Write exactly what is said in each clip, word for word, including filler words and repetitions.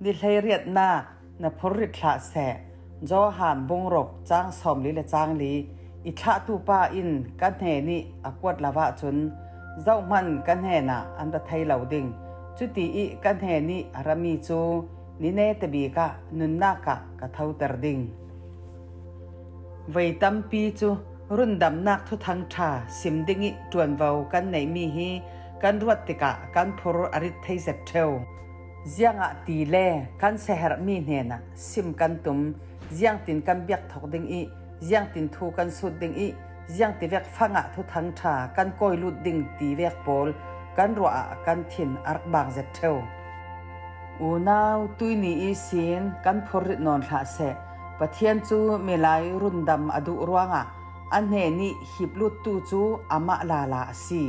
Ni hleiriatnak na phurrit hlah seh. Johan bung ruk cang sawmli le cang li. I thlahtu pa in ka hnenih a kuat lo ahcun zohhmanh ka hnenah an ra thei lo ding. Cuti ih ka hnenih a rami cu ni neta bik ah nunnak ah ka thoter ding. Voi tampi cu rundamnak thuthang ṭha sim ding ih ṭuanvo kan neihmi hi kan ruat tikah kan phur a rit thei zet ṭheu. Ziangahtile kan saherhmi hnenah sim kan tum, ziangtin kan biak thok ding ih, ziangtin thu kan sut ding ih, ziangtivek fangah thuthang ṭha kan kawi lut ding tivek pawl kan ruah ah kan thin a rak bang zet ṭheu. Unau tuihni ihsin kan phurrit nawn hlah seh. Pathian cu milai rundam a duh ruangah a hnenih hipluttu cu amah lala a si.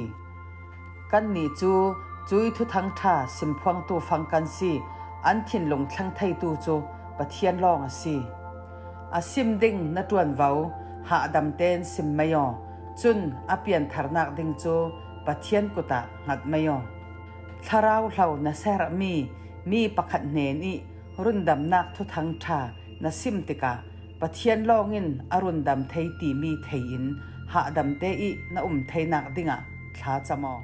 Kannih cu cui thuthang ṭha simphuangtu fang kan si. An thinlung thleng theitu cu Pathian lawng a si. A sim ding na ṭuanvo hahdam tein sim mei aw. Cun a piantharnak ding cu Pathian kut ah hngat mei aw. Thlarau hlo na sermi mi pakhat hnen ih rundamnak thuthang ṭha na sim tikah Pathian lawngin a rundam thei timi thei in hahdam te ih na um theinak dingah thlacam aw.